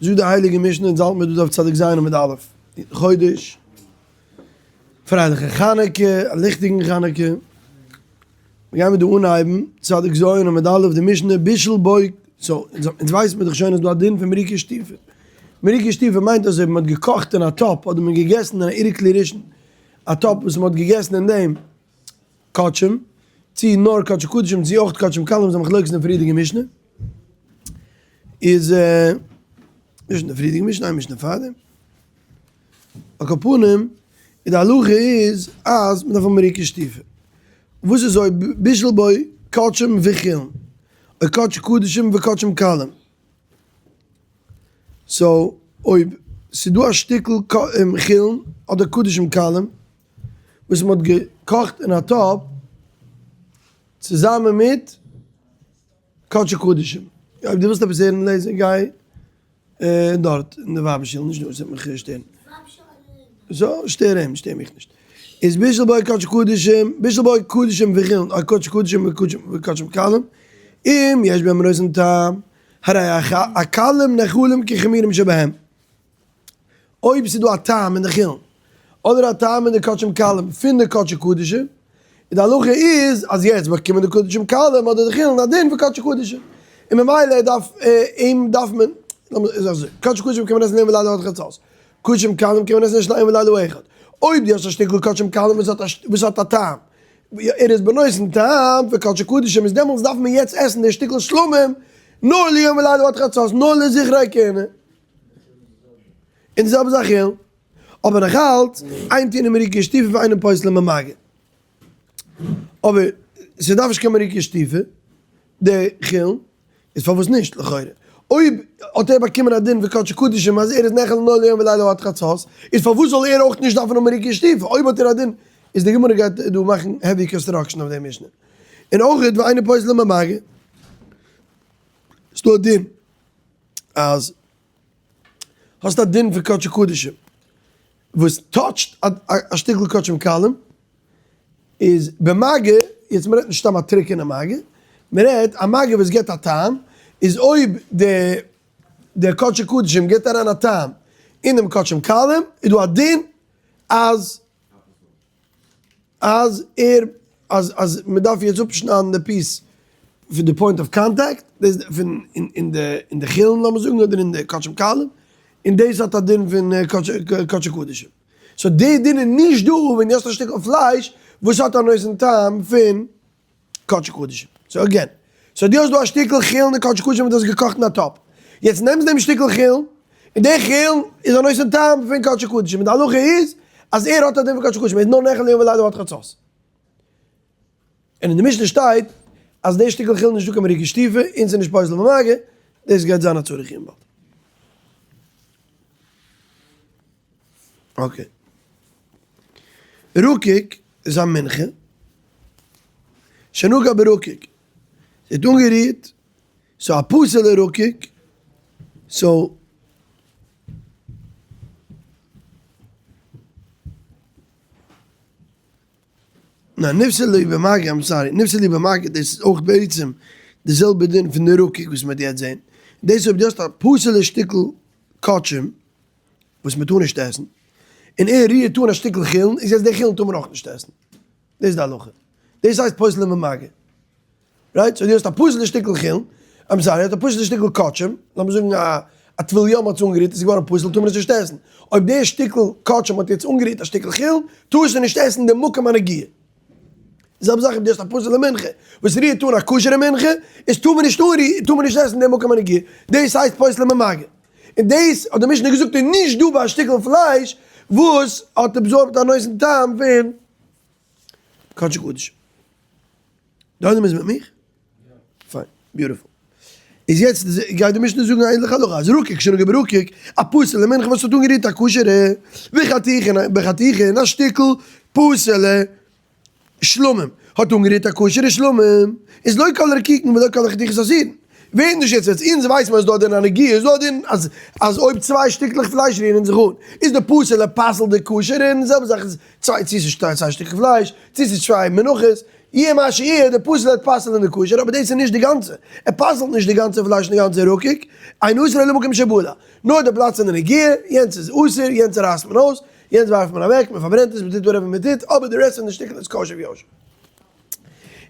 זאגט די הייליגע משנה, אונז האלט מיר דא דף צדיק ז עמוד א', חודש, פרייליכע חנוכה, א ליכטיגן חנוכה, מיר גיימיר דא אנהייבן, צדיק ז עמוד א', די משנה בישל בו, so, אונז ווייסן מיר דאך שוין אז דא א דין פון מריקה שטופה, מריקה שטופה מיינט אז אויב מען האט געקאכט אין א טאפ אדער מען האט געגעסן אין א עירוב כלי ראשון, א טאפ וואס מען האט געגעסן אין דעם קדשים, צי נאר קדשי קדשים צי אויך קדשים קלים איז א מחלוקת אין די פריערדיגע משנה, איז נישט אין די פריערדיגע משנה, איין משנה פארדעם. על כל פנים, איז די הלכה איז אז מען דארף האבן מריקה שטופה. וואס איז אויב בישל בו קדשים וחולין, או קדשי קדשים וקדשים קלים. so אויב ס'איז דא א שטיקל חולין אדער קדשים קלים וואס מען האט געקאכט אין א טאפ צוזאמען מיט קדשי קדשים. אויב דו ווילסט עפעס הערן לעזער גיי דארט אין די ווייבער שול נישט דא עס וועט מיך שטערן. so שטער אים שטער מיך נישט. איז בישל בו קדשי קדשים בישל בו קדשים וחולין או קדשי קדשים וקדשים קלים אם יש בהם נותן טעם הרי הקלים נאכלים כחמורים שבהם. אויב ס'איז דא א טעם אין די חולין, אדער א טעם אין די קדשים קלים פון די קדשי קדשים, און די הלכה איז אז יעצט באקומען די קדשים קלים אדער די חולין א דין פון קדשי קדשים, און ממילא דארף אים דארף מען, לאמיר זאגן אזוי, קדשי קדשים קען מען עסן ליום ולילה עד חצות, קדשים קלים קען מען עסן נישט ליום ולילה אחד, אויב דו האסט א שטיקל קדשים קלים וואס האט א טעם, ער איז בנותן טעם פון קדשי קדשים איז דעמאלטס דארף מען יעצט עסן די שטיקל שלמים נאר ליום ולילה עד חצות, נאר לזכרי כהונה. און די זעלבע זאך חולין, אבער נאך אלץ, אין טעונין מריקה שטופה ואינן פוסלין במגע. אבער ס'דארף נישט קיין מריקה שטופה, די חולין, איז פארוואס נישט לכאורה? אויב האט ער באקומען א דין פון קדשי קדשים אז ער איז נאכל נאר ליום ולילה עד חצות, איז פארוואס זאל ער אויך נישט דארפן האבן מריקה שטופה? אויב האט ער א דין, איז די גמרא גייט דא מאכן heavy construction אויף די משנה. און אויך ואינן פוסלין במגע, ס'דא א דין. אז האסט א דין פון קדשי קדשים וואס touch ט א שטיקל קדשים קלים איז במגע, יעצט מ'רעדט נישט סתם א טרוקענע מגע, מ'רעדט א מגע וואס גיבט א טעם, איז אויב די די קדשי קדשים גיבט אריין א טעם אינעם קדשים קלים איז דא א דין אז אז ער אז אז מען דארף יעצט אפשניידן די piece פון די point of contact דאס פון אין די אין די חולין לאמיר זאגן אדער אין די קדשים קלים און דאס האט א דין פון קדשי קדשים so די דין איז נישט דא ווען דו האסט א שטיקל פלייש וואס האט א נותן טעם פון קדשי קדשים. so again. so דו האסט דא א שטיקל חולין און קדשי קדשים וואס דו האסט געקאכט אין א טאפ. יעצט נעמסט דעם שטיקל חולין, און דער חולין איז א נותן טעם פון קדשי קדשים. און די הלכה איז אז ער האט א דין פון קדשי קדשים, ער איז נאר נאכל ליום ולילה עד חצות. און אין די משנה שטייט אז דער שטיקל חולין איז נישטא קיין מריקה שטופה און ס'איז נישט פוסל במגע, דאס גייט זיין א צריך עיון באלד. okay. רקיק איז א מנחה. שנגע ברקיק. זי האט אנגערירט, so א פסול'ע רקיק, so. ניין, נפסלה במגע, I'm sorry, נפסלה במגע, דאס איז אויך בעצם די זעלבע דין פון די רקיק וואס מ'וועט יעצט זען. דאס אויב דו האסט א פסול'ע שטיקל קדשים וואס מ'טאר נישט עסן, און ער רירט אן א שטיקל חולין, איז יעצט די חולין טאר מען אויך נישט עסן. דאס איז די הלכה. דאס הייסט פוסלין במגע. right? so דו האסט א פסול'ע שטיקל חולין, I'm sorry, האט א פסול'ע שטיקל קדשים, לאמיר זאגן א א טבול יום האט עס אנגערירט, עס איז געווארן פסול, טאר מען עס נישט עסן. אויב דער שטיקל קדשים האט יעצט אנגערירט א שטיקל חולין, טארסטו נישט עסן די מקום הנגיעה. די זעלבע זאך אויב דו האסט א פסול'ע מנחה וואס רירט אן א כשר'ע מנחה, איז טאר מען נישט אנרירן, טאר מען נישט עסן די מקום הנגיעה. דאס הייסט פוסלין במגע. און דאס האט די משנה געזאגט איז נישט דא ביי א שטיקל פלייש וואס האט absorbed א נותן טעם פון קדשי קדשים. די עולם איז מיט מיך? פיין, beautiful. איז יעצט גייט די משנה זאגן א ענליכע הלכה אז רקיק שנגע ברקיק, א פסול'ע מנחה וואס האט אנגערירט א כשר'ע, וחתיכה בחתיכה און א שטיקל פסול'ע שלמים האט אנגערירט א כשר'ע שלמים, איז לא כל הרקיקין ולא כל החתיכות אסורין. ווערט נישט יעצט יעצט אונז ווייסט מען אז דא האט דין א נגיעה איז דא א דין אז אז אויב צוויי שטיקלעך פלייש רירן זיך אן איז די פסול'ע פסל'ט די כשר'ע און די זעלבע זאך איז צוויי צו ס'איז צוויי שטיקלעך פלייש צו ס'איז צוויי מנחות. יהיה מה שיהיה, די פסול וועט פסל'ען די כשר, אבער דאס איז נישט די גאנצע, ער פסל'ט נישט די גאנצע פלייש און די גאנצע רקיק, אין אסור אלא מקום שבלע, נאר די פלאץ פון די נגיעה, יענץ איז אסור, יענץ רייסט מען אויס, יענץ ווארפט מען אוועק, מען פארברענט עס, מען טוט whatever מען טוט, אבער די רעסט פון די שטיקל איז כשר ויושר.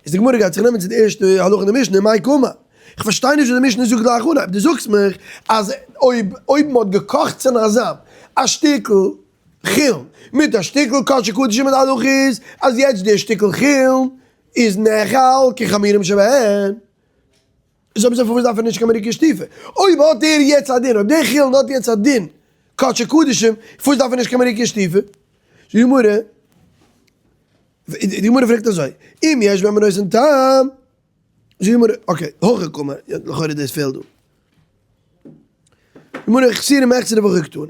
איז די גמרא גייט זיך נעמען צו די ערשטע הלכה אין די משנה, מאי קאמר? איך פארשטיי נישט וואס די משנה זאגט גלייך אנהייב, דו זאגסט מיך אז אויב אויב מען האט געקאכט צונאזאם א שטיקל חולין מיט א שטיקל קדשי קדשים און די הלכה איז אז יעצט די שטיקל חולין איז נאכל כחמירים שבהן, איז אויב אזוי פארוואס דארף ער נישט קיין מריקה שטופה? אויב האט ער יעצט א דין, אויב דער חולין האט יעצט א דין קדשי קדשים, פארוואס דארף ער נישט קיין מריקה שטופה? זאגט די גמרא, די גמרא פרעגט אזוי, אם יש בהם נותן טעם, זאגט די גמרא, okay, הכי קאמר, לכאורה דאס פעלט דא. גמרא חסורי מחסרא והכי קתני.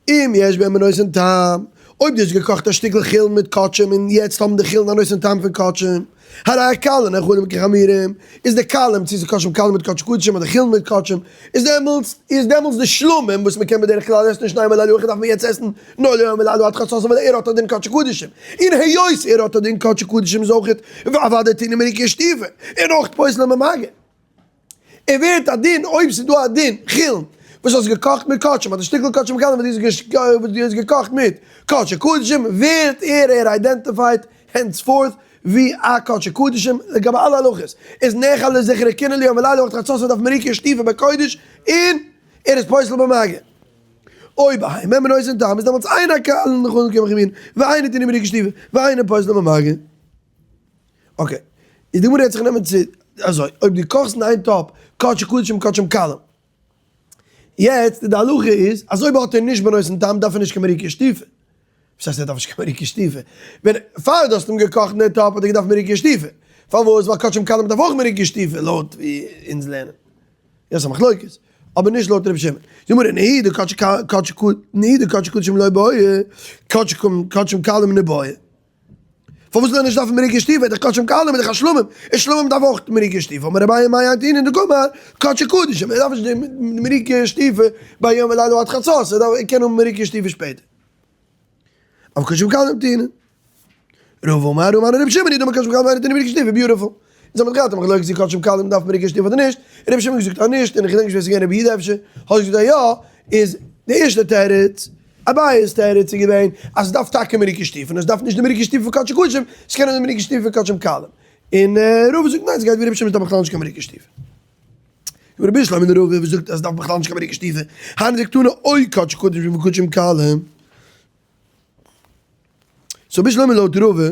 אם יש בהם נותן טעם, אויב דו האסט געקאכט א שטיקל חולין מיט קדשים און יעצט האבן די חולין א נותן טעם פון קדשים, הרי הקלים נאכלים כחמירים, איז די קלים צו ס'איז קדשים קלים מיט קדשי קדשים אדער חולין מיט קדשים, איז דעמאלטס איז דעמאלטס די שלמים וואס מ'קען בדרך כלל עסן שנים הללו דארף מען יעצט עסן נאר ליום הללו עד חצות ווייל ער האט א דין קדשי קדשים, און היות ער האט א דין קדשי קדשים איז אויך אוודאי טעונה מריקה ושטיפה, און אויך פוסל במגע. ער ווערט א דין אויב ס'איז דא א דין חולין וואס האסט געקאכט מיט קדשים אדער שטיקל קדשים קלים וואס דו האסט געקאכט מיט קדשי קדשים ווערט ער ער identified henceforth ווי א קדשי קדשים לגבי אלע הלכות איז נאכל לזכר כהונה ליום ולילה אויך חצות דארף מריקה ושטיפה בקודש און ער איז פוסל במגע. אויב אין בהם נותן טעם איז דעמאלטס אין הקלים נאכלים כחמירין ואינו טעונין מריקה ושטיפה ואינו פוסלין במגע. okay, איז די גמרא יעצט זיך נעמען צו אזוי, אויב דו קאכסט אין איין טאפ קדשי קדשים קדשים קלים, יעצט די הלכה איז אז אויב האט ער נישט בנותן טעם דארף ער נישט קיין מריקה ושטיפה, וואס הייסט ער דארף נישט קיין מריקה ושטיפה? ווען פאר דו האסט אים געקאכט אין די טאפ האט ער געדארפט מריקה ושטיפה, פארוואס? ווייל קדשים קלים דארף אויך מריקה ושטיפה לויט ווי אונז לערנען, יא ס'איז א מחלוקת, אבער נישט לויט רבי שמעון. זאג מיר, נהי דקדשי קדשים לא בעי, קדשים קלים ניבעי. פארוואס זאל ער נישט דארפן מריקה ושטיפה, איז דאך קדשים קלים איז דאך א שלמים, און שלמים דארף אויך מריקה ושטיפה, אמר אביי מאי אהנתין דקאמר קדשי קדשים, ער דארף נישט די מריקה ושטיפה ביום ולילה עד חצות, ער דארף ער קען האבן מריקה ושטיפה שפעטער. אבער קדשים קלים טעונין. רבא אמר רבא אמר רבי שמעון אי דאמר קדשים קלים אינו טעונין מריקה ושטיפה, beautiful. אונז האבן געהאט א מחלוקת צו קדשים קלים דארף מריקה ושטיפה אדער נישט, און רבי שמעון האט געזאגט אז נישט, און איך געדענק נישט ווער ס'איז געווען רבי יהודה אפשר האט געזאגט אז יא, איז די ערשטע תירוץ, אביי'ס תירוץ איז געווען אז עס דארף טאקע מריקה ושטיפה, און עס דארף נישט די מריקה ושטיפה פון קדשי קדשים, עס קען האבן די מריקה ושטיפה פון קדשים קלים. און רבא זאגט ניין, עס גייט ווי רבי שמעון עס דארף בכלל נישט קיין מריקה ושטיפה. רבי שלמה און רבא וואס זאגט אז עס דארף בכלל נישט קיין מריקה ושטיפה, היינו דקתני או קדשי קדשים וקדשים קלים. so בשלמא לויט רבא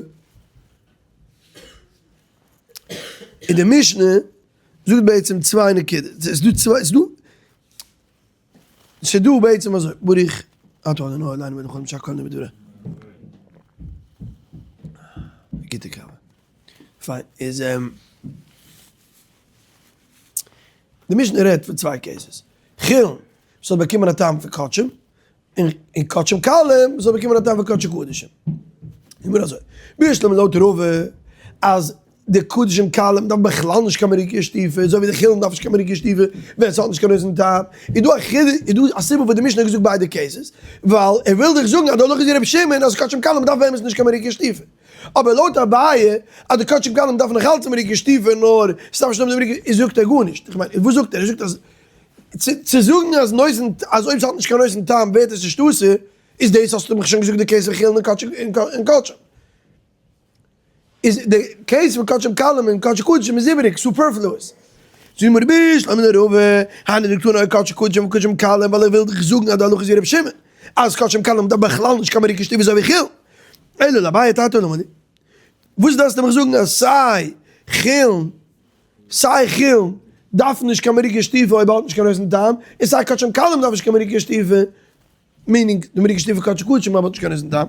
אין די משנה זאגט בעצם צוויי נקודות, עס איז דא צוויי, עס איז דא ס'איז דא בעצם אזוי, ברוך אתה ה' אלהינו מלך העולם שהכל נהיה בדברו. גוטע קאווע. פיין, איז די משנה רעדט פון צוויי cases. חולין וואס האט באקומען א טעם פון קדשים, און קדשים קלים וואס האט באקומען א טעם פון קדשי קדשים. גמרא אזוי, בשלמא לויט רבא אז די קדשים קלים דארף בכלל נישט קיין מריקה ושטיפה, אזוי ווי די חולין דארף נישט קיין מריקה ושטיפה ווען ס'האט נישט קיין נותן טעם, איז דא א חידוש, איז דא א סיבה וואס די משנה האט געזאגט ביידע cases, ווייל ער וויל דיך זאגן אז די הלכה איז ווי רבי שמעון אז קדשים קלים דארף באמת נישט קיין מריקה ושטיפה. אבער לויט אביי אז די קדשים קלים דארף נאך אלץ מריקה ושטיפה נאר ס'דארף נישט האבן די מריקה, איז זאגט ער גארנישט, איך מיין וואס זאגט ער? ער זאגט אז צו זאגן אז נותן אז אויב ס'האט נישט קיין נותן טעם ווערט עס נישט אסור, איז דאס האסטו מיך שוין געזאגט די case פון חולין און קדשים. איז די case פון קדשים קלים און קדשי קדשים איז איבעריג, superfluous. זאגט מיר בשלמא לרבא, היינו דקתני קדשי קדשים וקדשים קלים ווייל ער וויל דיך זאגן אז די הלכה איז ווי רבי שמעון אז קדשים קלים דארף בכלל נישט קיין מריקה ושטיפה אזוי ווי חולין. אלא לאביי תרתי למה לי. וואס דארפסטו מיך זאגן אז סיי חולין סיי חולין דארפן נישט קיין מריקה ושטיפה אויב האט נישט קיין נותן טעם, און סיי קדשים קלים דארף נישט קיין מריקה ושטיפה, meaning די מריקה ושטיפה קדשי קדשים אויב האט נישט קיין נותן טעם.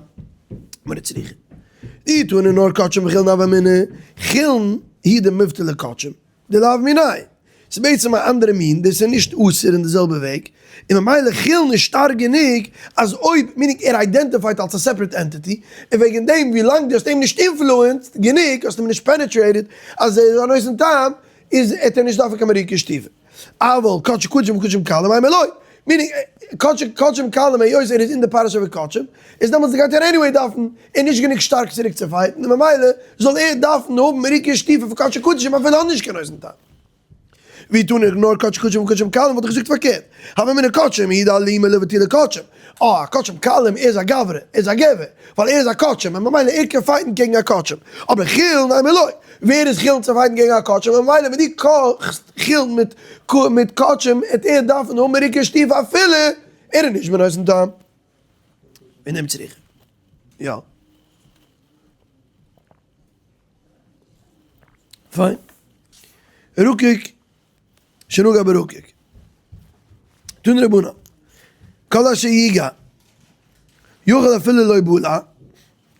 מרא צריכא. אי תנא נאר קדשים וחולין הוה אמינא, חולין הוא דמיבטל לקדשים. דלאו מיניה. ס'איז בעצם א אנדערע מין, דאס איז נישט אסור אין די זעלבע וועג, און ממילא חולין איז שטארק גענוג אז אויב, meaning ער identify ט אלס א separate entity, און וועגן דעם ווילאנג דו האסט אים נישט influenced גענוג, האסט אים נישט penetrated אז ער איז א נותן טעם, איז עט ער נישט דארפן קיין מריקה ושטיפה. אבל קדשי קדשים וקדשים קלים אימא לא. Meaning, קדשים קלים היות ער איז אין די פרשה פון קדשים, איז דעמאלטס גייט ער anyway דארפן, ער נישט גענוג שטארק צוריק צו fight ן, און ממילא זאל ער דארפן האבן מריקה שטופי פון קדשי קדשים אפילו ער האט נישט קיין נותן טעם. ווי טאן איך נאר קדשי קדשים וקדשים קלים וואלט איך געזאגט פארקערט, הוה אמינא קדשים הוא דאלימא לבטולי קדשים, אה א קדשים קלים ער איז א גברא, ער איז א גבר, ווייל ער איז א קדשים און ממילא ער קען fight ן קעגן א קדשים, אבער חולין נימא לא, ווער איז חולין צו fight ן קעגן א קדשים און ממילא ווען דו קאכסט חולין מיט מיט קדשים העט ער דארפן האבן מריקה שטופי אפילו ער איז נישט בנותן טעם. ווער נעמט צוריך? יא. פיין. רקיק שנגע ברקיק. תנו רבנן. כל אשר יגע. יכול אפילו לא בלע.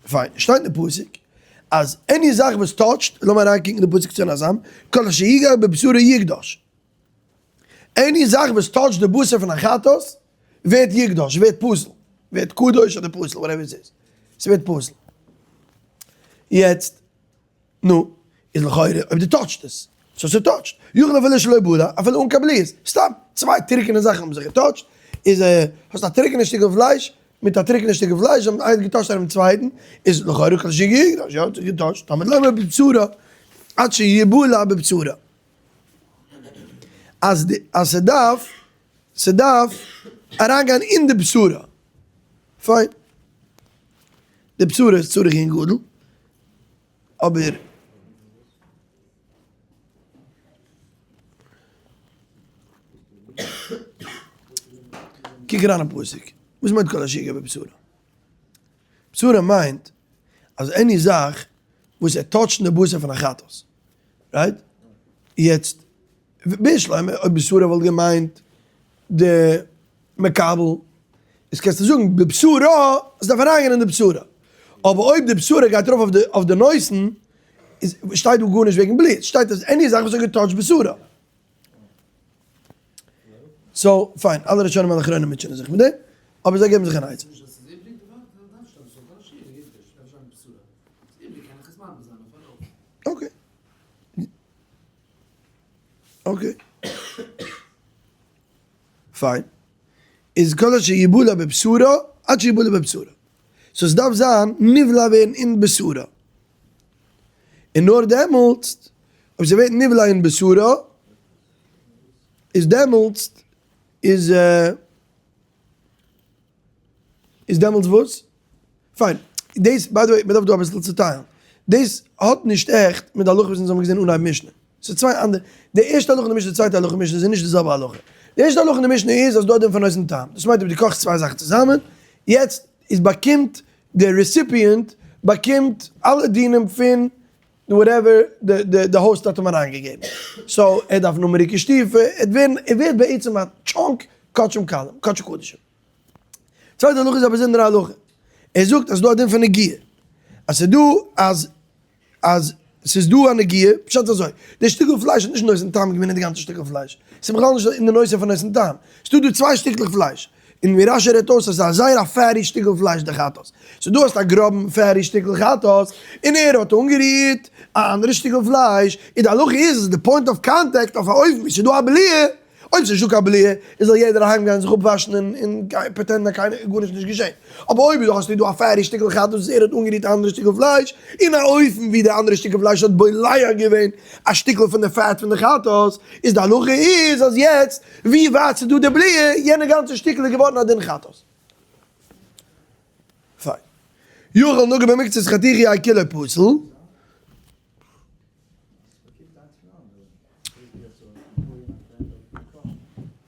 פיין. שטייט אין פסוק אז any זאך וואס touch ט, לאמיר אריינקוקן אין די פסוק צונאזאם, כל אשר יגע בבשרו יקדש. Any זאך וואס touch ט די בשר פון א חטאת ווערט יקדש, ווערט פסול, ווערט קדוש אדער פסול, whatever עס איז, ס'ווערט פסול. יעצט, נו, איז לכאורה אויב דו touch סט עס, so ס' touch ט, יכול אפילו שלא בלע, אפילו אן קיין בליעות, סתם צוויי טרוקענע זאכן האבן זיך גע touch ט, איז האסט א טרוקענע שטיקל פלייש מיט א טרוקענע שטיקל פלייש, זיי האבן איינס גע touch ט אינעם צווייטן, איז לכאורה כל אשר יגע יקדש, יא, האט זיך גע touch ט, תלמוד לומר בבשרו, עד שיבלע בבשרו. אז די אז ס'דארף ס'דארף אריינגיין אין די בשורה. פיין. די בשורה איז צריך עיון גדול, אבער קוק אריין אין פסוק, וואס מיינט כל אשר יגע בבשרה? בשרה מיינט אז any זאך וואס ער touch ט אין די בשר פון א חטאת, right? יעצט בשלמא אויב בשרה וואלט געמיינט די מקבל, איז קענסטו זאגן בבשרה, עס דארף אריינגיין אין די בשרה, אבער אויב די בשרה גייט ארויף אויף די נותן, איז שטייט דא גארנישט וועגן בלוט, שטייט אז any זאך וואס האט גע touch ט בשרה. So פיין, אלע ראשונים און אחרונים מוטשענען זיך מיט דעם, אבער זיי געבן זיך אן עצה. Okay. Okay. פיין. איז כל אשר יבלע בבשרו עד שיבלע בבשרו. So ס'דארף זיין נבלע ווערן אין בשרו. און נאר דעמאלטס אויב ס'ווערט נבלע אין בשרו איז דעמאלטס איז איז דעמאלטס וואס? פיין, דאס by the way, מ'דארף דא אביסל צוטיילן. דאס האט נישט עכט מיט די הלכה וואס אונז האבן געזען אנהייב משנה. ס'איז צוויי אנדערע, די ערשטע הלכה אין די משנה, די צווייטע הלכה אין משנה זענען נישט די זעלבע הלכה. די ערשטע הלכה אין די משנה איז אז דא א דין פון נותן טעם. דאס מיינט אויב דו קאכסט צוויי זאכן צוזאמען, יעצט איז באקומט דער recipient באקומט אלע דינים פון whatever די host האט אים אריינגעגעבן. So ער דארף נאר מריקה שטופי, ער ווערט בעצם א chunk קדשים קלים, קדשי קדשים. צווייטע הלכה איז א באזונדערע הלכה. ער זאגט אז ס'דא א דין פון נגיעה. אז ס'איז דא אז אז ס'איז דא א נגיעה, פשט איז אזוי, די שטיקל פלייש האט נישט נותן טעם געווען אין די גאנצע שטיקל פלייש. ס'איז בכלל נישט אין די נושא פון נותן טעם. ס'דא דא צוויי שטיקלעך פלייש. און ווי רש"י רעדט אויס אז ס'איז א זייער א fatty שטיקל פלייש די חטאת. So דו האסט א גראבן fatty שטיקל חטאת, און ער האט אנגערירט א אנדערע שטיקל פלייש, און די הלכה איז אז די point of contact אויף א אופן ווי ס'איז דא א בליעה, אויב ס'איז נישטא קיין בליעה, איז זאל יעדער אהיים גיין זיך אפוואשן און pretend ן אז קיינער גארנישט נישט געשען. אבער אויב דו האסט דא א fatty שטיקל חטאת וואס ער האט אנגערירט א אנדערע שטיקל פלייש, אין א אופן ווי די אנדערע שטיקל פלייש האט בולע געווען א שטיקל פון די fat פון די חטאת, איז די הלכה איז אז יעצט ווי ווייט ס'איז דא די בליעה, יענע גאנצע שטיקל איז געווארן א דין חטאת. פיין. יכול נגע במקצת חתיכה יהא כולו פסול.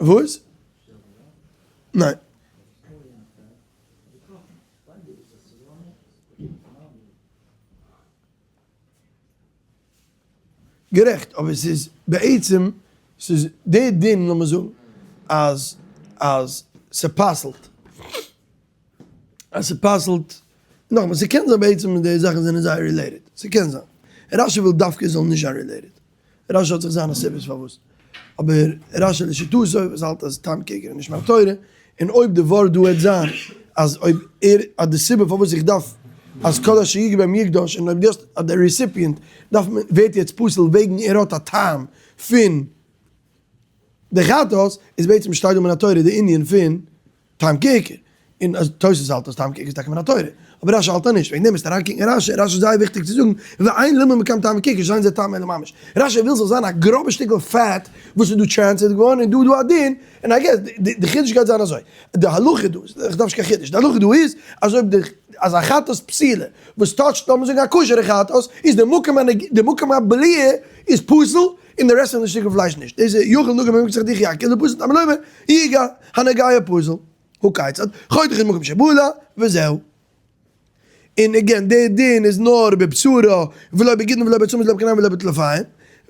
וואס? ניין. גערעכט, אבער ס'איז בעצם, ס'איז די דין לאמיר זאגן אז אז ס'פסל'ט, אז ס'פסל'ט, נאכאמאל ס'קען זיין בעצם די זאכן זענען זייער related, ס'קען זיין, רש"י וויל דווקא עס זאל נישט זיין related, רש"י האט זיך זיינע סיבות פארוואס, אבער רש"י לשיטתו וואס האלט אז טעם קעגן איז נישט מהתורה, און אויב די ווארט דא העט זיין אז אויב ער אז די סיבה פארוואס איך דארף אז כל אשר יגע בהם יקדש און אויב די האסט אז די recipient דארף מען ווערט יעצט פסול וועגן ער האט א טעם פון. די חטאת איז בעצם שטייט דא מן התורה די ענין פון טעם כעיקר, און אז תוס' האלט אז טעם כעיקר איז טאקע מן התורה, אבער רשי האלט אז נישט, וועגן דעם מוזטו אריינקוקן אין רשי, רשי איז זייער וויכטיג צו זאגן, ואין ללמוד מכאן טעם כעיקר, שאין זה טעם אלא ממש, רשי וויל ס'זאל זיין א גראבע שטיקל פעט וואס איז דא טרענסערט געווארן און דא איז דא א דין, און איי געס די חידוש גייט זיין אזוי, די הלכה דא, איך דארף נישט קיין חידוש, די הלכה דא איז אז אויב די אז א חטאת פסילה וואס touch ט לאמיר זאגן א כשר'ע חטאת, איז די מקום די מקום הבליעה איז פסול, און די רעסט פון די שטיקל פלייש נישט, דאס איז יכול נגע במקצת חתיכה כולו פסול תלמוד לומר יגע הנוגע פסול, הא כיצד, חותך את מקום שבלע וזהו. און again די דין איז נאר בבשרו ולא בגידין ולא בעצמות ולא בקרניים ולא בטלפיים,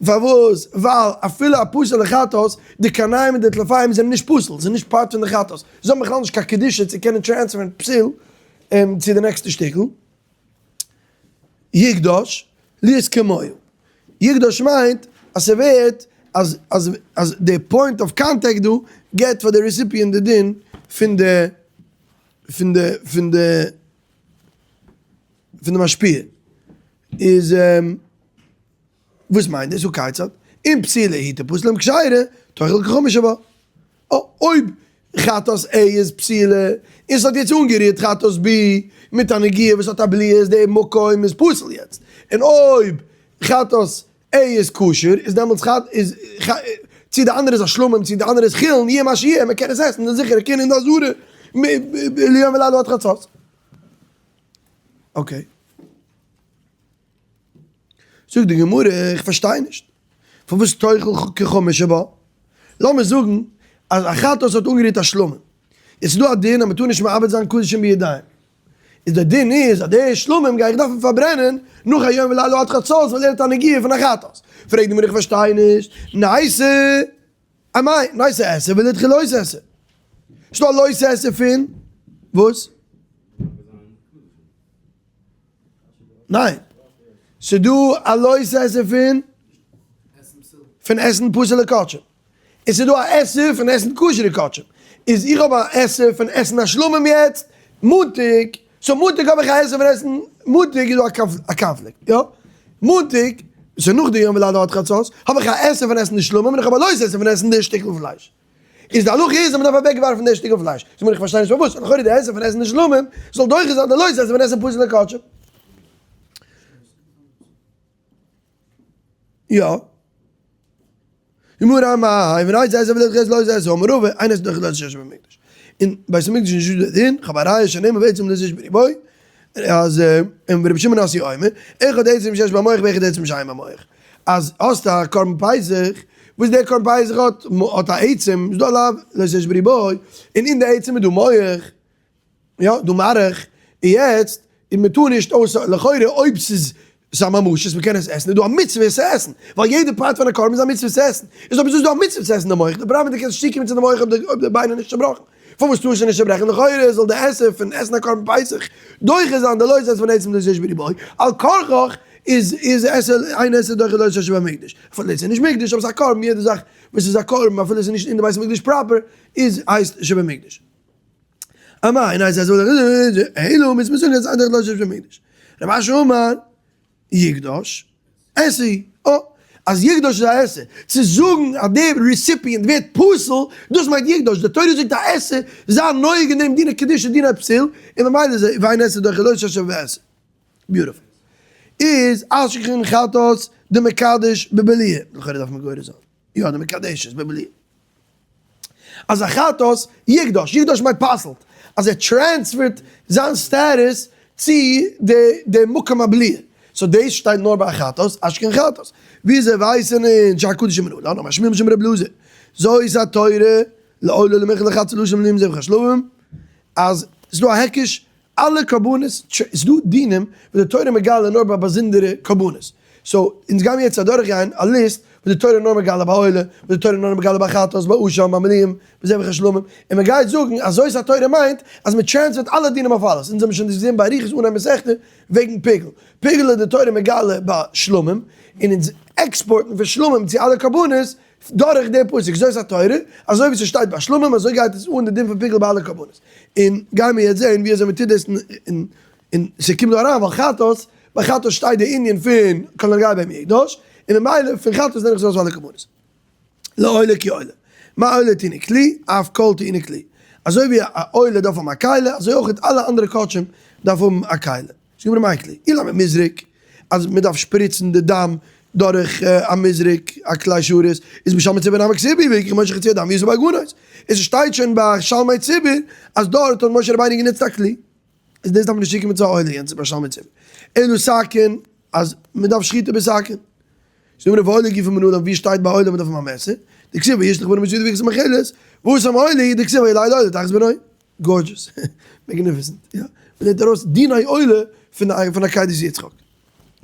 פארוואס? ווייל אפילו א פסול'ע חטאת, די קרניים און די טלפיים זענען נישט פסול, זענען נישט part פון די חטאת, זיי האבן בכלל נישט קיין קדושה צו קענען transfer ן פסול צו די נעקסטע שטיקל. יקדש להיות כמוהו. יקדש מיינט אז ס'ווערט אז אז אז די point of contact דא געבט פאר די recipient די דין פון די פון די פון די פון די משפיע. איז וואס מיינט דאס? הא כיצד? אם פסולה היא תפסל אם כשרה תאכל כחמש שבה. אויב חטאת A איז פסולה און ס'האט יעצט אנגערירט חטאת B מיט א נגיעה וואס האט א בליעה איז די מקום איז פסול יעצט, און אויב חטאת A איז כשר איז דעמאלטס חטאת איז צו די אנדערע איז א שלמים צו די אנדערע איז חולין יהיה מה שיהיה מען קען עס עסן איז זיכער קען אין די עזרה ליום ולילה עד חצות. okay. זאגט די גמרא, איך פארשטיי נישט, פארוואס תאכל כחמץ שבה? לאמיר זאגן אז א חטאת האט אנגערירט א שלמים, עס איז דא א דין אז מען טאר נישט מאבד זיין קדשים בידיים, איז דער דין איז אז די שלמים גיי איך דארפן פארברענען נאך א יום ולילה עד חצות ווייל ער האט א נגיעה פון א חטאת. פרעגט די גמרא איך פארשטיי נישט, נייסע אמאי נייסע עשה ולידחה לא תעשה, ס'איז דא א לא תעשה פון וואס? ניין. ס'דא א לא תעשה פון פון עסן פסול'ע קדשים. און ס'דא א עשה פון עסן כשר'ע קדשים. איז איך האב א עשה פון עסן א שלמים יעצט מאנטאג, so מאנטאג האב איך א עשה פון עסן, מאנטאג איז דא א קאנפליקט, יא? מאנטאג, ס'איז נאך די יום ולילה עד חצות, האב איך א עשה פון עסן די שלמים און איך האב א לא תעשה פון עסן די שטיקל פלייש. איז די הלכה איז אז מ'דארף אוועק ווארפן די שטיקל פלייש. זאג מיר איך פארשטיי נישט פארוואס, לכאורה די עשה פון עסן די שלמים זאל דוחה זיין די לא תעשה פון עסן פסול'ע קדשים. יא. גמרא אמאי ונייצא עשה ולדחה את לא תעשה אמר רבא אין עשה דוחה לא תעשה שבמקדש. אין בית המקדש איז נישטא די דין, כ'האב א ראיה שנאמר ועצם לא תעשה בריבוי, אז און רבי שמעון נשיא אומר, אחד עצם שיש במוח ואחד עצם שאין במוח. אז האסט א קרבן פסח, וואס דער קרבן פסח האט, האט א עצם, איז דא א לאו לא תעשה שבריבוי, און אין די עצם איז דא מוח, יא, דא מארך, און יעצט, און מען טאר נישט אויס, לכאורה אויב ס'איז ס'איז א ממשות, מען קען עס עסן, איז דא א מצוה עס צו עסן, ווייל יעדע part פון א קרבן איז א מצוה צו עסן, איז אויב איז דא א מצוה צו עסן די מח, די פראבלעם איז דו קענסט נישט צוקומען צו די מח אויב די ביין איז נישט צובראכן, פארוואס טארסטו נישט צוברעכן, לכאורה זאל די עשה פון עסן א קרבן פסח דוחה זיין די לא תעשה פון עצם לא תעשה שבריבוי, על כרחך איז איז עשה אין עשה דוחה לא תעשה שבמקדש, אפילו עס איז נישט מקדש אבער ס'איז א קרבן, יעדע זאך וואס איז א קרבן אפילו עס איז נישט אין די בית המקדש proper איז הייסט שבמקדש. אמאי אין עשה דוחה אלא מוז מען זאגן אז אין דוחה לא תעשה שבמקדש. רב אשי אמר יקדש עשה, אה, אז יקדש איז א עשה, צו זאגן אז דער recipient ווערט פסול, דאס מיינט יקדש, די תורה זאגט א עשה, זיי נוהג אין דעם דיני קדושה דיני פסול, און ממילא איז ואין עשה דוחה לא תעשה שבעשה. beautiful. איז אשכחן חטאת דמקדש בבליעה, לכאורה דארף מען גורס זיין, יא דמקדשת בבליעה. אז א חטאת יקדש, יקדש מיינט פסל'ט, אז ער transfer ט זיין status צו די מקום הבליעה, so דאס שטייט נאר ביי א חטאת, אשכחן חטאת. וויאזוי ווייסען אונז שהקדשים מנלן, אמר שמואל משום ר' אלעזר, זאת התורה לעולה למנחה לחטאת ולאשם ולזבח השלמים, אז ס'איז דא א היקש אלע קרבנות, ס'איז דא דינים וואס די תורה מגלה נאר ביי באזונדערע קרבנות, so אונז גיימיר יעצט אדורך גיין א list וואס די תורה נאר מגלה ביי עולה, וואס די תורה נאר מגלה ביי חטאת, ביי אשם, ביי מילואים, ביי זבח השלמים, און מען גייט זאגן אז זאת התורה מיינט אז מען transfer ט אלע דינים אויף אלעס, אונז האבן שוין דאס געזען באריכות אנהייב מסכתא וועגן פיגול, פיגול איז די תורה מגלה ביי שלמים, און אונז export ן פון שלמים צו אלע קרבנות דורך די פסוק זאת התורה, אזוי ווי ס'שטייט ביי שלמים אזוי גייט עס אן די דין פון פיגול ביי אלע קרבנות, און גיימיר יעצט זען ווי אזוי מ'טוט דאס און און ס'קומט דא אריין ווייל חטאת, ביי חטאת שטייט די ענין פון כל הנוגע בהם יקדש, און ממילא פון חטאת נעם איך עס ארויס פאר אלע קרבנות. לעולה כי עולה. מה עולה טעונה כלי, אף כל טעונה כלי. אזוי ווי א עולה דארף האבן א כלי, אזוי אויך אלע אנדערע קדשים דארף האבן א כלי. זאגט גמרא מאי כלי? אילימא מזרק, אז מען דארף שפריצן די דם דורך א מזרק, א כלי שרת, איז בשלמי ציבור נמי כתיב בהו ויקח משה חצי הדם וישא באגנות. עס שטייט שוין ביי שלמי ציבור אז דארט האט משה רבינו גענוצט א כלי. איז דאס דארף מען נישט צוקומען צו א עולה יענץ איז ביי שלמי ציבור. אלא סכין, אז מען דארף שחיטה בסכין. זאגט די גמרא ועולה גופא מנלן ווי שטייט ביי עולה מען דארף האבן א מעסער? דכתיב וישלח בנו מצדו ויקח את המאכלת, והתם עולה הוא דכתיב ויעלה עולה תחת בנו. גארדזשעס. מעגניפיסענט. יא. מען נעמט ארויס דיני עולה פון עקידת יצחק.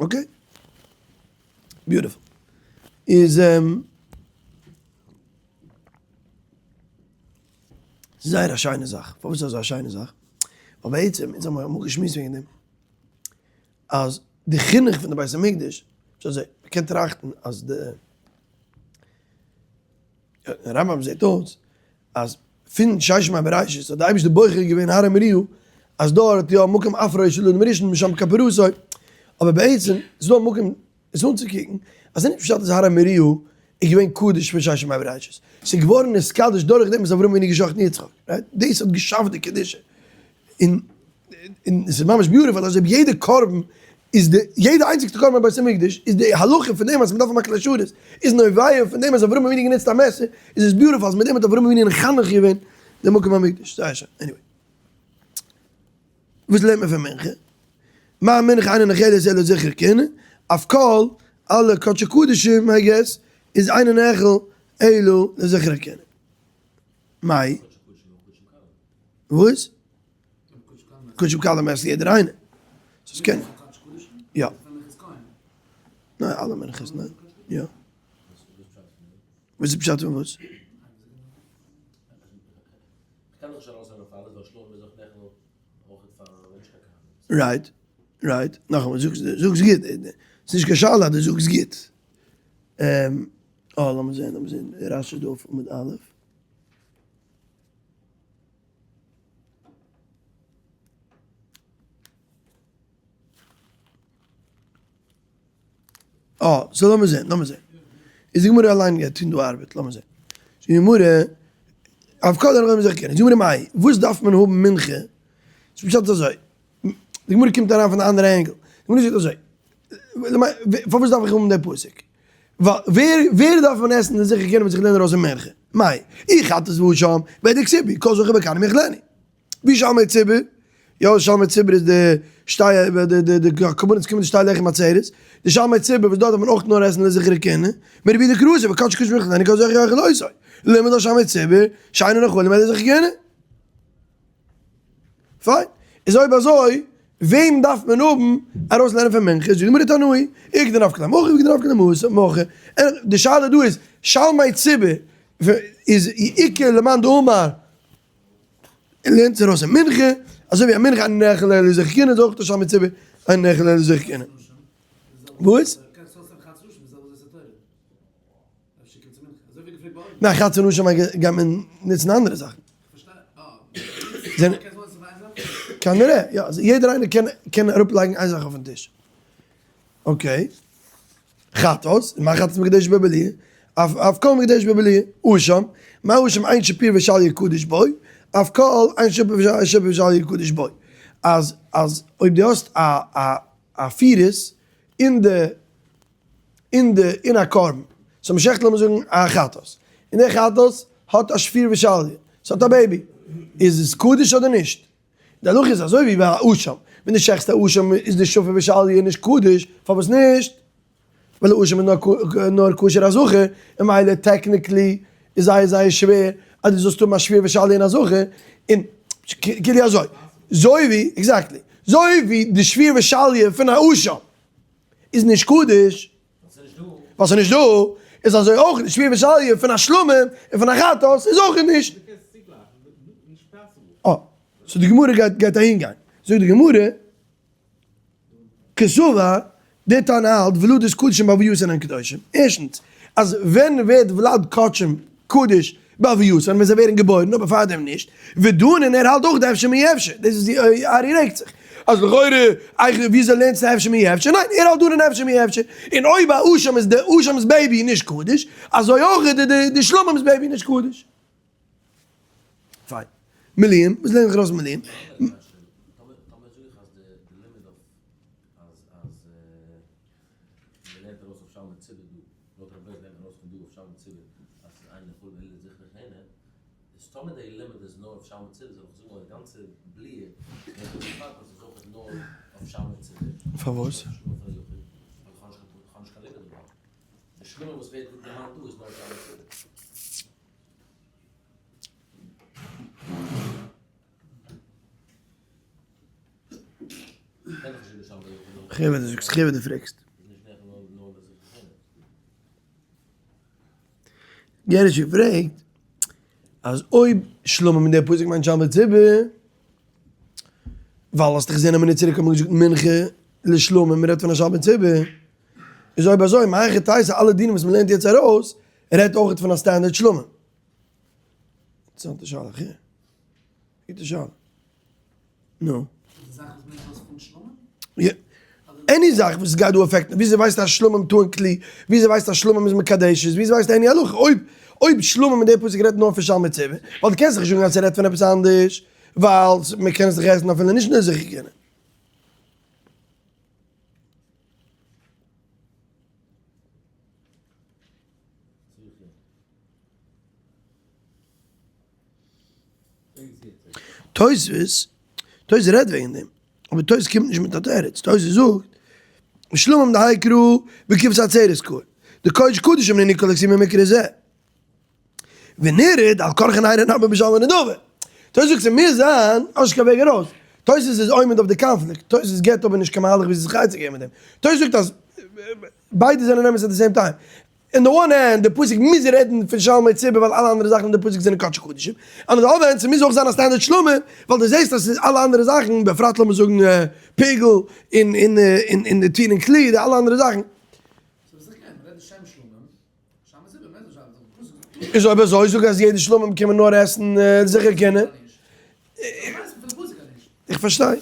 okay? beautiful. איז זייער א שיינע זאך. פארוואס איז אזא שיינע זאך? ווייל בעצם, אונז האבן אמאל געשמועסט וועגן דעם, אז די חינוך פון די בית המקדש, איז אזוי, מען קען טראכטן אז די רמב ם זעט אויס אז פון ששת ימי בראשית האט די אייבערשטער בוחר געווען הר המוריה אז דארט יא מקום אפרו של אדם הראשון משם כפרתו, אבער בעצם איז דא א מקום עס אנצוקוקן אז ס'איז נישט פשט אז הר המוריה איז געווען קדוש פון ששת ימי בראשית, ס'איז געווארן נתקדש דורך דעם וואס אברהם אבינו געשחט'ן יצחק, right? דאס האט געשאפט די קדושה, און און עס איז ממש beautiful אז אויב יעדע קרבן איז די יעדע איינציגסטע קרבן אין בית המקדש איז די הלכה פון דעם אז מען דארף האבן א כלי שרת איז נובע פון דעם אז אברהם אבינו גענוצט א מעסער איז עס beautiful אז מיט דעם האט אברהם אבינו מחנך געווען די מקום המקדש זייער שיין anyway וואס לערנט מען פון מנחה? מה מנחה אינה נאכלת אלא זכר כהונה אף כל אלע קדשי קדשים I guess איז אינו נאכל אלא לזכר כהונה מאי? וואס? קדשים קלים עסט יעדער איינער. ס'איז קען. יא. ניין אלע מנחות ניין. יא. וואס איז פשט פון וואס? right, right, נאכאמאל זאגסט זאגסט גוט, ס'איז נישט קיין שאלה אז דו זאגסט גוט. אה, לאמיר זען, לאמיר זען, רשי איז דא אויף עמוד א'. אה, so לאמיר זען, לאמיר זען. איז די גמרא אליין גייט טון דא ארבעט, לאמיר זען. זאגט די גמרא, אויף כל דרך מזרח קען. זאגט די גמרא מאי, וואס דארף מען האבן מנחה? ס'איז פשט אזוי, די גמרא קומט אריין פון א אנדערע angle. די גמרא זאגט אזוי, פארוואס דארף איך האבן די פסוק? ווייל ווער ווער דארף מען עסן די זכר כהונה וואס איך לערן ארויס אין מנחה? מאי, אי חטאת ואשם, והא דכתיב בהו, כל זכר בקנים יאכלנו. ווי שלמי ציבור, יא שלמי ציבור איז די שתי די די די קרבנות קומען די שתי לחם עצרת, די שלמי ציבור וואס דארט דארף מען אויך נאר עסן לזכר כהונה, מרבי דקרסה וקדש קדש מיכלני כל זכר יאכל אותו, לימד על שלמי ציבור, שאינו נאכלים אלא לזכר כהונה. פיין, איז אויב אזוי וועם דארף מען האבן ארויס לערנען פון מנחה? זאגט די גמרא תנאי, איכא דנפקא ליה מהכא ואיכא דנפקא ליה מהכא, די שאלה דא איז שלמי ציבור איז איכא למאן דאמר לערנט זיך ארויס אין מנחה, אזוי ווי א מנחה אינו נאכל אלא לזכר כהונה איז אויך די שלמי ציבור אינו נאכל אלא לזכר כהונה. וואס? ניין חצי נשים גייט מען נוצן אנדערע זאכן. כנראה, יא, יעדער איינער קען קען אראפ לייגן איין זאך אויפן טיש. okay. חטאת, מה חטאת מקודשת בבליעה, אף כל מקודשת בבליעה, אשם, מה אשם אין שפיר ושליא קדוש בו, אף כל אין שפיר ושליא קדוש בו. אז אז אויב דו האסט א א א fetus אין די אין די אין א קרבן, so מ'שעכט לאמיר זאגן א חטאת, און דער חטאת האט א שפיר ושליה, ס'האט א baby, איז עס קדוש אדער נישט? די הלכה איז אזוי ווי ביי א אשם, ווען דו שעכסט א אשם איז די שפיר ושליה נישט קדוש, פארוואס נישט? ווייל א אשם איז נאר כשר א זכר, און ממילא technically איז זייער זייער שווער אז דו זאלסט האבן א שפיר ושליה אין א זכר, און כאילו אזוי, זוי ווי, exactly, זוי ווי די שפיר ושליה פון א אשם איז נישט קדוש, ווייל ס'איז נישט דא, איז אזוי אויך די שפיר ושליה פון א שלמים און פון א חטאת איז אויך נישט. אה, so די גמרא גייט גייט אהין גיין. זאגט די גמרא, קסבר, דער תנא האלט ולדות קדשים בהווייתן הן קדושים. ערשטנס, אז ווען ווערט ולד קדשים קדוש בהווייתן ווען זיי ווערן געבוירן אבער פארדעם נישט, ודנין ער האלט אויך דאפשר מאי אפשר, דאס איז ווי ארי רעגט זיך. אז לכאורה איך וויאזוי לערנסטו אפשר מי אפשר? ניין, ער האלט דא אין אפשר מי אפשר, און אויב א אשם איז די אשם'ס baby נישט קדוש, אזוי אויך איז די שלמים'ס baby נישט קדוש. פיין. מילואים, וואס לערן איך ארויס פון מילואים? איז טאמער די לימוד איז נאר אויף שלמי ציבור זאל איך זאגן אז די גאנצע בליעה ווערט אויסגעפאקט אז ס'איז אויך נאר אויף שלמי ציבור. פארוואס? ווייל איך האב נישט קיין לימוד דערויף. די שלמים וואס ווערט דערמאנט דא איז נאר שלמי ציבור. כ'הער וואס דו זאגסט, כ'הער וואס דו פרעגסט. גערשי פרעגט אז אויב שלמים אין דער פסוק מיינט שלמי ציבור, ווייל האסט דאך געזען א מינוט צוריק האט מען געזאגט מנחה לשלמים מ'רעדט פון א שלמי ציבור, איז אויב אזוי מהיכי תיתי אלע דינים וואס מ'לערנט יעצט ארויס רעדט אויך פון א standard שלמים. אינטערעסאנטע שאלה, כ'הער. גוטע שאלה. נו. די זאך וואס מ'נעמט ארויס פון שלמים? יא. any זאך וואס גייט דא affect ן, וויאזוי ווייסטו אז שלמים טוען כלי? וויאזוי ווייסטו אז שלמים איז מקדשת? וויאזוי ווייסטו any הלכה? אויב אויב שלמים אין די פסוק רעדט נאר פון שלמי ציבור, ווייל דו קענסט דאך נישט זאגן אז ס'רעדט פון עפעס אנדערש, ווייל מ'קען עס דאך עסן אפילו נישט נאר זיכער קענען. תוספות, תוס' רעדט וועגן דעם, אבער תוס' קומט נישט מיט א תירוץ, תוס' זאגט, שלמים דהאי קרא בכבש עצרת קאי, די קודש קדשים נינהו כל הכתובים במקרא זה, ונרד על כרחן איירא נמי בשלמי נדבה. תוס' זאגט ס'מוז זיין, האסט נישט קיין וועג ארויס. תוס' איז עומד אויף די קאנפליקט, תוס' געבט אבער נישט קיין מהלך ווי זיך עצה געבן מיט דעם. תוס' זאגט אז ביידע זענען אמת at the same time. אין די one hand, די פסוק מוז רעדן פון שלמי ציבור ווייל אלע אנדערע זאכן אין די פסוק זענען קדשי קדשים. on the other hand, ס'מוז אויך זיין א standard שלמים, ווייל דו זעסט אז ס'איז אלע אנדערע זאכן, בפרט לאמיר זאגן פיגול און און און די טיר און כלי, די אלע אנדערע זאכן. איז אויב אזוי זאג אז יעדע שלמים קען מען נאר עסן זיכער קענען. איך פארשטיי.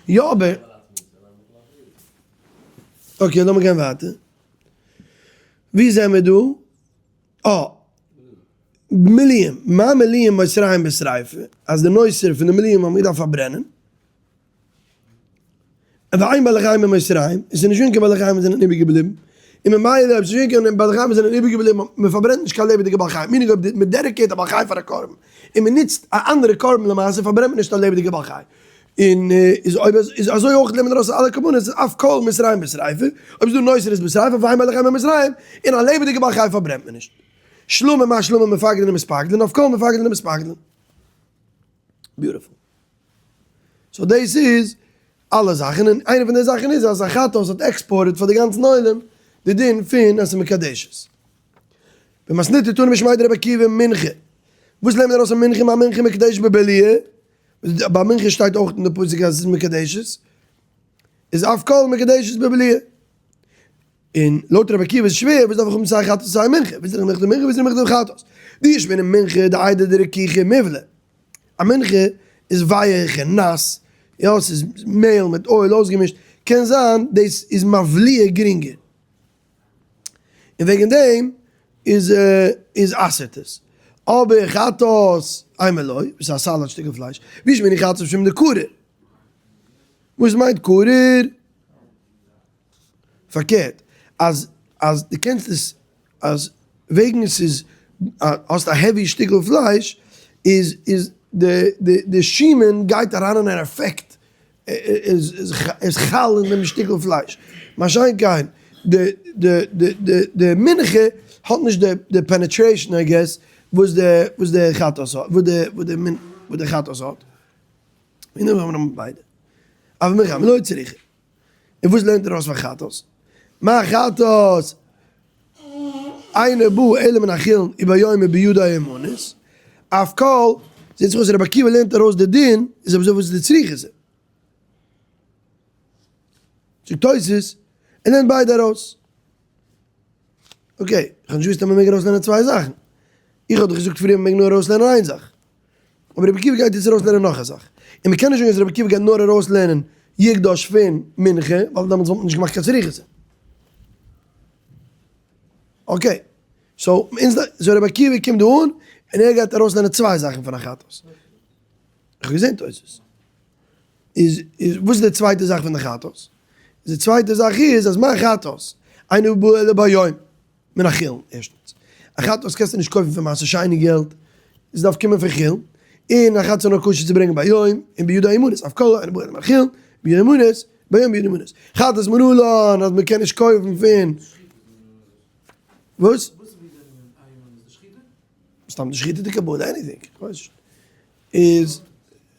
יא אבער. okay לאמיר גיין ווייטער. ווי זעמיר דא? אה. מילואים. מה מילואים מותרים בשריפה? אז די נותר פון די מילואים האבן געדארפט פארברענען. ואין בעלי חיים במותרים, עס איז נישט געווען קיין בעלי חיים וואס זענען איבערגעבליבן, און ממילא אויב עס איז נישט געווען קיין בעלי חיים וואס זענען איבערגעבליבן, מען פארברענט נישט קיין לעבעדיגע בעל חיים, meaning אויב מען dedicate א בעל חי פאר א קרבן, און מען נוצט א אנדערע קרבן למעשה פארברענט מען נישט א לעבעדיגע בעל חי. און איז אויב איז אזוי אויך לערנט מען ארויס אלע קרבנות איז אף כל מותרים בשריפה, אויב איז דא נותר איז בשריפה ואין בעלי חיים במותרים, און א לעבעדיגע בעל חי פארברענט מען נישט. שלמים מה שלמים מפקדין ומתפקדין, אף כל מפקדין ומתפקדין. beautiful. so דאס איז אלע זאכן, און איינע פון די זאכן איז אז א חטאת האט exported פאר די גאנצן עולם די דין פון אז ס'איז מקדשת. במתניתא תנא משמיה דרבי עקיבא מנחה. וואס לערנט מען ארויס פון מנחה? מה מנחה מקדשת בבליעה? ביי מנחה שטייט אויך אין די פסוק אז עס איז מקדשת, איז אף כל מקדשת בבליעה. און לויט רבי עקיבא איז שווער, וואס דארף איך האבן סיי חטאת סיי מנחה? ווי זאל איך מיכתן מנחה ווי זאל איך מיכתן חטאת? דאי אשמעינן מנחה דאיידי דרכיכי מיבלע. א מנחה איז ווייעך און נאס, יא ס'איז מעהל מיט oil אויסגעמישט, קען זיין דאס איז מבליע גרינגער, און וועגן דעם איז איז אסר'ט עס. אבער חטאת אימא לא, וואס איז א solid שטיקל פלייש, ואי אשמעינן חטאת משום דקריר. וואס מיינט קריר? פארקערט, אז אז דו קענסט עס אז וועגן עס איז האסט א heavy שטיקל פלייש איז איז די די די שומן גייט אריין אין אן עפעקט איז חל אין דעם שטיקל פלייש, מה שאין כן די די די די די מנחה האט נישט די די penetration I guess וואס די וואס די חטאת האט וואס די וואס די וואס די חטאת האט. און דעם האבן מיר ביידע. אבל מנחה לא צריכה. און וואס לערנט ער אויס פון חטאת? מה חטאת? אינו בא אלא מן החולין וביום ובידו הימנית, אף כל, זעט זיך אויס רבי עקיבא לערנט ארויס די דין, איז אבער אזוי וואס איז די צריכה זה? זאגט תוס', ער לערנט ביידע ארויס. okay, איך האב נישט געוואוסט אז מען מעג ארויסלערנען צוויי זאכן. איך האב דאך געזאגט פריער מען מעג נאר ארויסלערנען איין זאך. אבער רבי עקיבא גייט יעצט ארויסלערנען נאך א זאך. און מען קען נישט זאגן אז רבי עקיבא גייט נאר ארויסלערנען יקדש פון מנחה, ווייל דעמאלטס וואלט מען נישט געמאכט קיין צריכותא. okay, so so רבי עקיבא קומט דא אן און ער גייט ארויסלערנען צוויי זאכן פון א חטאת. איך האב געזען תוס'. איז איז וואס איז די צווייטע זאך פון די חטאת? די צווייטע זאך איז אז מה חטאת אינו בא אלא ביום מן החולין ערשטנס א חטאת קענסטו נישט קויפן פון מעשר שני געלט עס דארף קומען פון חולין און א חטאת איז נאר כשר צו ברענגען ביום און בידו הימנית אף כל אינו בא אלא מן החולין בידו הימנית ביום בידו הימנית חטאת מנלן אז מען קען נישט קויפן פון וואס? סתם די שחיטה די קבלה anything כ'ווייס נישט איז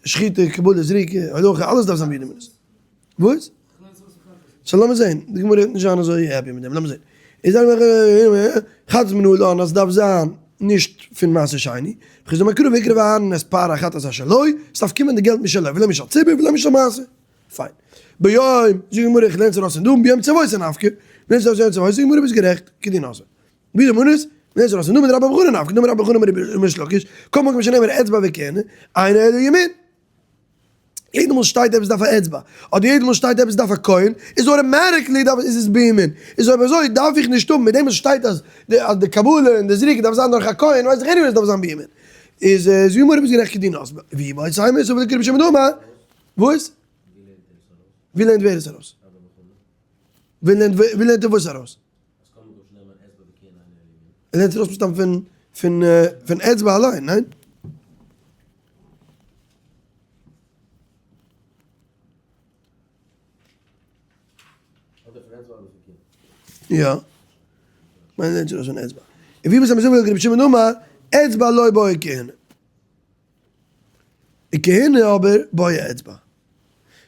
שחיטה קבלה זריקה הולכה אלעס דארף זיין בידו הימנית וואס? so לאמיר זעהן, די גמרא וועט נישט זיין אזוי happy מיט דעם, לאמיר זעהן. איז חטאת מנלן אז עס דארף זיין נישט פון מעשר שני, רב חסדא אמר קרא והקריב אהרן את פר החטאת אשר לו, עס דארף קומען די געלט משלו ולא משל ציבור ולא משל מעשר. פיין. ביום, זאגט די גמרא איך לערן עס ארויס פון דא, ביום צוותא נפקא, לערנסט ארויס ביום צוותא, זאגט די גמרא ביסט גערעכט, כדין עשה. ביום מנות, לערנסט ארויס פון דא, מדרבה בר חנא נפקא, דאמר רבה בר חנא אמר ריש לקיש, כל מקום שנאמר אצבע וכהונה, אינו אלא ימין. יעדע מאל שטייט עפעס דארף א אצבע, אדער יעדע מאל שטייט עפעס דארף א כהן, איז automatically דארף איז עס בימין, איז אויב אזוי דארף איך נישט האבן מיט דעם וואס שטייט אז די אז די קבלה און די זריקה דארף זיין דורך א כהן ווייס איך anyway עס דארף זיין בימין. איז איז ווי מרא ביסט גערעכט כדין אז ווי ביי סיימער איז אבער די קרבן שמדומה וואס? ווי לערנט ווער עס ארויס? ווי לערנט ווי לערנט ער וואס ארויס? ער לערנט ארויס מסתם פון פון פון אצבע אליין, ניין? יא. מיין לערנט ארויס פון אצבע. און ווי וואס האבן זיי רבי שמעון אמר, אצבע לא בעי כהונה. די כהונה אבער בעי אצבע.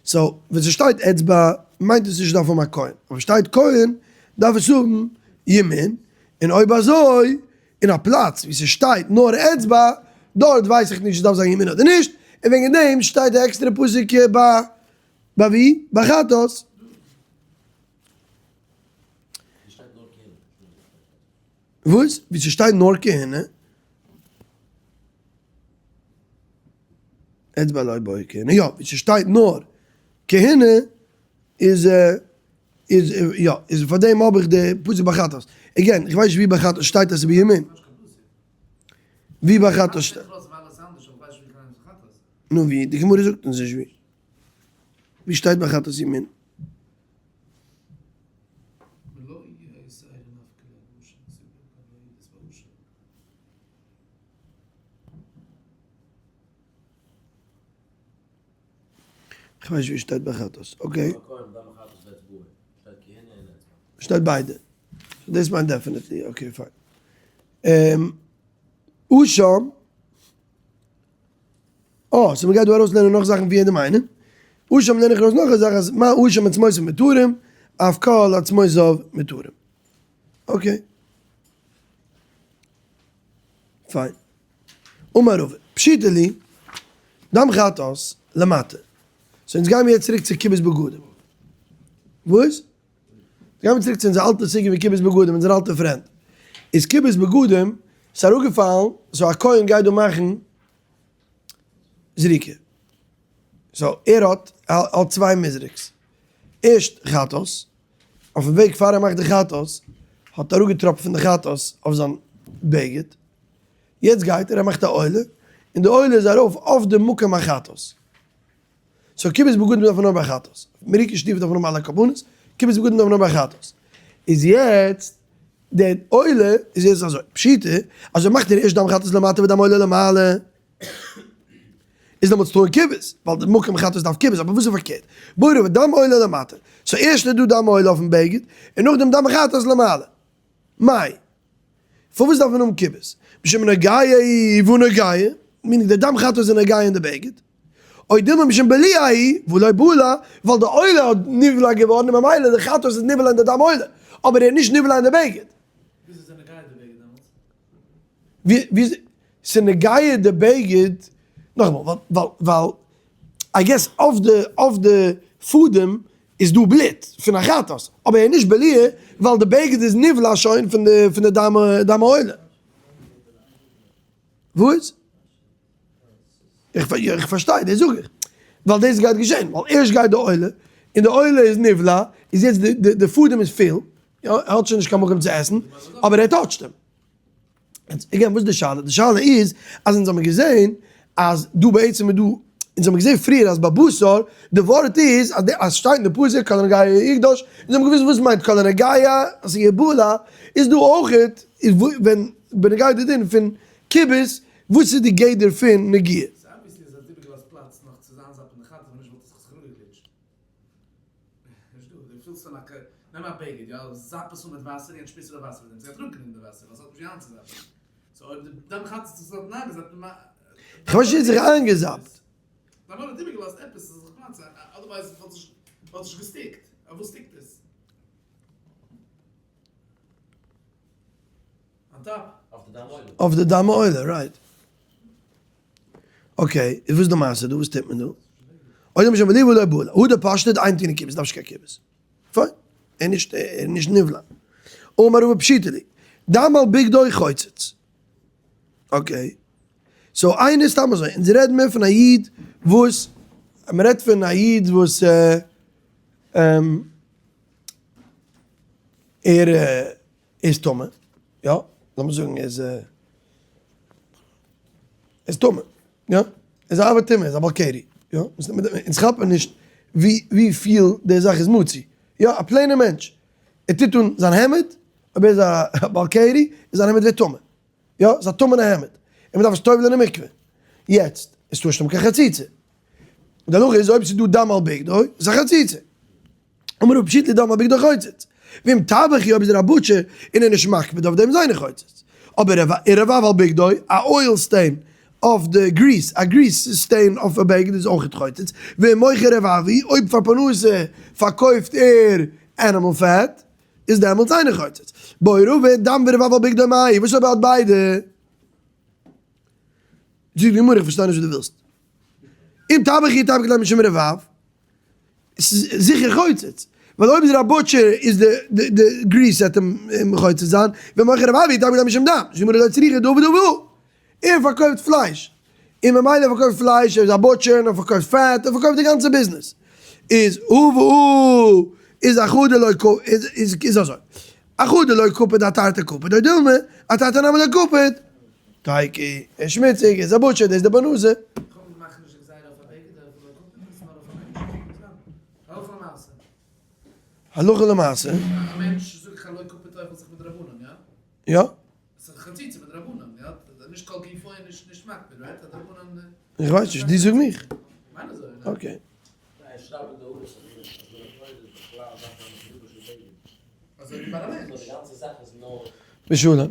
so ווען ס'שטייט אצבע מיינט עס נישט דארף האבן א כהן, אבער שטייט כהן דארף עס האבן ימין, און אויב אזוי אין א פלאץ ווי ס'שטייט נאר אצבע דארט ווייס איך נישט צו דארף זיין ימין אדער נישט, און וועגן דעם שטייט די עקסטערע פסוק ביי ביי ווי? ביי חטאת. וואס? ווי ס'שטייט נאר כהונה? אצבע לא בעי כהונה, יא, ווי ס'שטייט נאר כהונה איז איז יא, איז פאר דעם האב איך די פסוק ביי חטאת. again, איך ווייס נישט ווי ביי חטאת שטייט אז ס'איז בימין. ווי ביי חטאת שטייט. נו ווי? די גמרא זאגט אונז נישט ווי. ווי שטייט ביי חטאת ימין? כ'ווייס נישט ווי שטייט ביי חטאת, okay. שטייט ביידע. דאס מיינט definitely, okay פיין. אשם. אה, so מ'גייט דא ארויסלערנען נאך זאכן ווי יעדעם איינעם. אשם לערן איך ארויס נאך א זאך אז מה אשם עצמותיו מותרים, אף כל עצמותיו מותרים. okay. פיין. אמר רבא, פשיטא לי, דם חטאת למטה. so אונז גיימיר יעצט צוריק צו כיבוס בגדים. וואס? גיימיר צוריק צו אונזער אלטע סוגיא פון כיבוס בגדים, אונזער אלטע friend. איז כיבוס בגדים, ס'איז אראפגעפאלן, so א כהן גייט דא מאכן זריקה. so ער האט האט צוויי מזרק'ס. ערשט חטאת, אויפן וועג פאר ער מאכט די חטאת, האט אראפגעטראפט פון די חטאת אויף זיין בגד. יעצט גייט ער, ער מאכט א עולה, און די עולה איז ארויף אויף די מקום החטאת. so כיבוס בגדים דארף מען נאר ביי חטאת. מריקה שטופת דארף מען האבן אלע קרבנות, כיבוס בגדים דארף מען נאר ביי חטאת. איז יעצט די עולה איז יעצט אזוי, פשיטא, אזוי מאכט ער ערשט דם חטאת למטה ודם עולה למעלה. איז דעמאלטס טעון כיבוס, ווייל די מקום חטאת דארף כיבוס, אבער וואס איז פארקערט? בורא ודם עולה למטה, so ערשט איז דא דם עולה אויפן בגד, און נאכדעם דם חטאת למעלה. מאי? פארוואס דארף מען האבן כיבוס? משום נוגע הוא ונוגע, meaning די דם חטאת איז נוגע אין די בגד, או דילמא משום בליעה הוא ולא בלע, ווייל די עולה האט נבלע געווארן און ממילא די חטאת איז נבלע אין די דם עולה, אבער ער איז נישט נבלע אין די בגד. וויאזוי איז ער נוגע די בגד דעמאלטס? ווי ס'איז נוגע די בגד, נאכאמאל, ווייל ווייל I guess אויף די אויף די פאדעם. איז דא בלוט פון א חטאת, אבער ער איז נישט בלוע ווייל די בגד איז נבלע שוין פון די פון די דם דם העולה. וואס? איך פארשטיי, דאס זאג איך. ווייל דאס גייט געשען, ווייל ערשט גייט די עולה, און די עולה איז נבלע, איז יעצט די פאדעם איז פיל, יא, ער האט שוין נישט קיין מקום צו עסן, אבער ער touch ט אים. יעצט, again, וואס איז די שאלה? די שאלה איז, אז אונז האבן געזען אז דא בעצם איז דא, אונז האבן געזען פריער אז ביי בשר, די ווארט איז אז די, אז שטייט אין די פסוק כל הנוגע יקדש, אונז האבן געוואוסט וואס מיינט כל הנוגע, אז ס'איז יבלע, איז דא אויכעט, איז ווען בנוגע די דין פון כיבוס, וואס איז די גדר פון נגיעה? ס'איז obviously אז ער האט איבערגעלאזט פלאץ נאך צו איינזאפן די חטאת, ווען נישט וואלט עס זיך אראפגעגליטשט. נישט דא, דו פילסט אן א ק, נעם א בגד, יא, זאפ עס אן מיט וואסער און שפריץ ארויף וואסער מיט דעם, ס'גייט אראפרינען די וואסער ווייל ס'האט נישט ווי איינצוזאפן. so אויב די דם חטאת האט זיך דארטן איינגעזאפט, מ. כ'ווייס נישט זיך איינגעזאפט. דיין מאן האט איבערגעלאזט עפעס ס'זאל זיך פלאצן, otherwise וואלט עס נישט גע stick ט, אויף וואס stick ט עס? אויף די דם העולה, right. okay, איז וואס איז די מעשה דא? וואס טוט מען דא? אויב למשל בלי ולא בלע, הוא דפשטות אין טעונין כיבוס, דארף נישט קיין כיבוס. פיין, ער נישט, ער נישט נבלע. אמר רבא פשיטא לי, דם על בגדו חוצץ. okay, so איינער סתם אזוי, אונז רעדן מיר פון א איד וואס, מען רעדט פון א איד וואס ער איז טמא, יא, לאמיר זאגן ער איז איז טמא, יא, ער איז א אב הטומאה, ער איז א בעל קרי, יא, אונז כאפן נישט ווי ווי פיל די זאך איז מצוי, יא, א plain ער מענטש, ער טוט אן זיין העמד, אויב ער איז א בעל קרי, איז זיין העמד ווערט טמא, יא, ס'איז א טמא'נע העמד, און מ'דארף עס טובל'ען אין מקווה, יעצט, עס טאר נישט האבן קיין חציצה, די הלכה איז אויב ס'איז דא דם על בגדו, איז א חציצה. אמר רבא פשיטא לי דם על בגדו חוצץ. ואם טבח הוא אויב איז ער א butcher און ער נישט מקפיד אויף דעם איז אינו חוצץ. אבער ורבב על בגדו, א oil stain אויף די grease, א grease stain אויף א בגד איז אויכעט חוצץ. ואם מוכר רבב הוא, אויב פאר פרנסה פארקויפט ער animal fat, איז דעמאלטס אינו חוצץ. בעי רבא דם ורבב על בגדו מאי, וואס אויב ער האט ביידע? זאגט די גמרא איך פארשטיי נישט וואס דו ווילסט. אם טבח הוא יטבח ליה משום רבב, ס'איז זיכער חוצץ, ווייל אויב איז ער א butcher איז די די grease וועט אים חוצץ זיין, ומוכר רבב יטבח ליה משום דם, זאגט די גמרא לא צריכא דא ודא והא, ער פארקויפט פלייש, און ממילא ער פארקויפט פלייש, ער איז א butcher און ער פארקויפט fat, ער פארקויפט די גאנצע ביזנעס, איז הא והא איז אחדא לא ק איז איז אזוי, אחדא לא קפיד אתרתי קפיד, או דילמא אתרתי נמי לא קפיד. תיקו, ער איז שמוציג, ער איז א butcher, דאס איז די פרנסה. הלכה למעשה. יא. איך ווייס נישט, דו זאג מיך. okay. משולם.